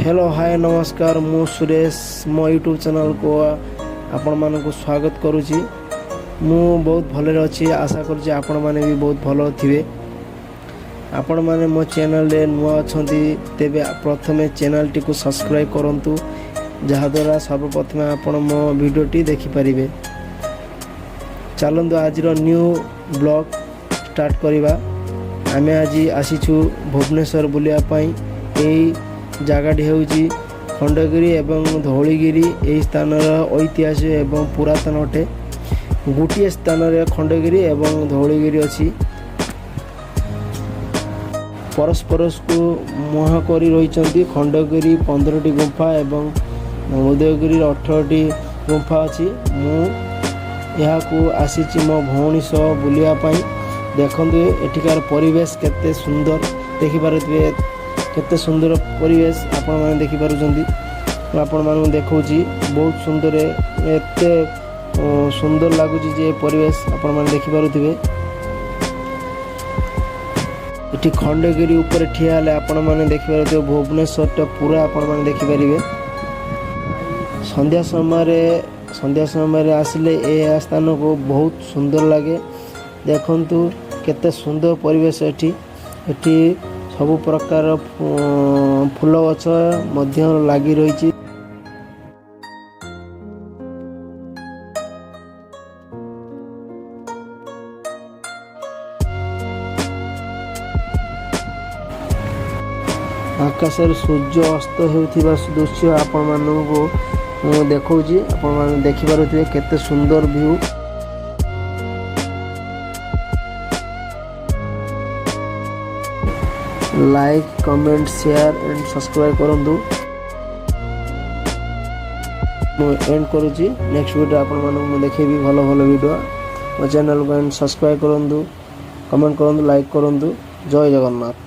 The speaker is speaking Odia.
ହ୍ୟାଲୋ, ହାଏ, ନମସ୍କାର। ମୁଁ ସୁରେଶ, ମୋ ୟୁଟ୍ୟୁବ୍ ଚ୍ୟାନେଲ୍କୁ ଆପଣମାନଙ୍କୁ ସ୍ୱାଗତ କରୁଛି। ମୁଁ ବହୁତ ଭଲରେ ଅଛି। ଆଶା କରୁଛି ଆପଣମାନେ ବି ବହୁତ ଭଲ ଥିବେ। ଆପଣମାନେ ମୋ ଚ୍ୟାନେଲ୍ରେ ନୂଆ ଅଛନ୍ତି, ତେବେ ପ୍ରଥମେ ଚ୍ୟାନେଲ୍ଟିକୁ ସବସ୍କ୍ରାଇବ୍ କରନ୍ତୁ, ଯାହାଦ୍ୱାରା ସର୍ବପ୍ରଥମେ ଆପଣ ମୋ ଭିଡ଼ିଓଟି ଦେଖିପାରିବେ। ଚାଲନ୍ତୁ, ଆଜିର ନ୍ୟୁ ବ୍ଲଗ୍ ଷ୍ଟାର୍ଟ କରିବା। ଆମେ ଆଜି ଆସିଛୁ ଭୁବନେଶ୍ୱର ବୁଲିବା ପାଇଁ। ଏଇ ଜାଗାଟି ହେଉଛି ଖଣ୍ଡଗିରି ଏବଂ ଧଉଳିଗିରି। ଏହି ସ୍ଥାନର ଐତିହାସିକ ଏବଂ ପୁରାତନ ଅଟେ। ଗୋଟିଏ ସ୍ଥାନରେ ଖଣ୍ଡଗିରି ଏବଂ ଧଉଳିଗିରି ଅଛି। ପରସ୍ପରକୁ ମୁହାଁ କରି ରହିଛନ୍ତି। ଖଣ୍ଡଗିରି 15ଟି ଗୁମ୍ଫା ଏବଂ ଉଦୟଗିରିର 18ଟି ଗୁମ୍ଫା ଅଛି। ମୁଁ ଏହାକୁ ଆସିଛି ମୋ ଭଉଣୀ ସହ ବୁଲିବା ପାଇଁ। ଦେଖନ୍ତୁ, ଏଠିକାର ପରିବେଶ କେତେ ସୁନ୍ଦର। ଦେଖିପାରୁଥିବେ କେତେ ସୁନ୍ଦର ପରିବେଶ ଆପଣମାନେ ଦେଖିପାରୁଛନ୍ତି। ମୁଁ ଆପଣମାନଙ୍କୁ ଦେଖାଉଛି, ବହୁତ ସୁନ୍ଦର। ଏତେ ସୁନ୍ଦର ଲାଗୁଛି ଯେ ଏ ପରିବେଶ ଆପଣମାନେ ଦେଖିପାରୁଥିବେ। ଏଠି ଖଣ୍ଡଗିରି ଉପରେ ଠିଆ ହେଲେ ଆପଣମାନେ ଦେଖିପାରୁଥିବେ, ଭୁବନେଶ୍ୱରଟା ପୁରା ଆପଣମାନେ ଦେଖିପାରିବେ। ସନ୍ଧ୍ୟା ସମୟରେ ଆସିଲେ ଏ ସ୍ଥାନକୁ ବହୁତ ସୁନ୍ଦର ଲାଗେ। ଦେଖନ୍ତୁ, କେତେ ସୁନ୍ଦର ପରିବେଶ ଏଠି। ଏଠି ସବୁ ପ୍ରକାର ଫୁଲ ଗଛ ମଧ୍ୟ ଲାଗି ରହିଛି। ଆକାଶରେ ସୂର୍ଯ୍ୟ ଅସ୍ତ ହେଉଥିବା ଦୃଶ୍ୟ ଆପଣମାନଙ୍କୁ ମୁଁ ଦେଖାଉଛି। ଆପଣମାନେ ଦେଖିପାରୁଥିବେ କେତେ ସୁନ୍ଦର view. Like, comment, share and subscribe କରନ୍ତୁ। ମୁଁ ଏଣ୍ଡ କରୁଛି। ନେକ୍ସଟ ଭିଡ଼ିଓ ଆପଣମାନଙ୍କୁ ମୁଁ ଦେଖେଇବି ଭଲ ଭଲ ଭିଡ଼ିଓ। ମୋ ଚ୍ୟାନେଲକୁ ସବସ୍କ୍ରାଇବ୍ କରନ୍ତୁ, କମେଣ୍ଟ କରନ୍ତୁ, ଲାଇକ୍ କରନ୍ତୁ। ଜୟ ଜଗନ୍ନାଥ।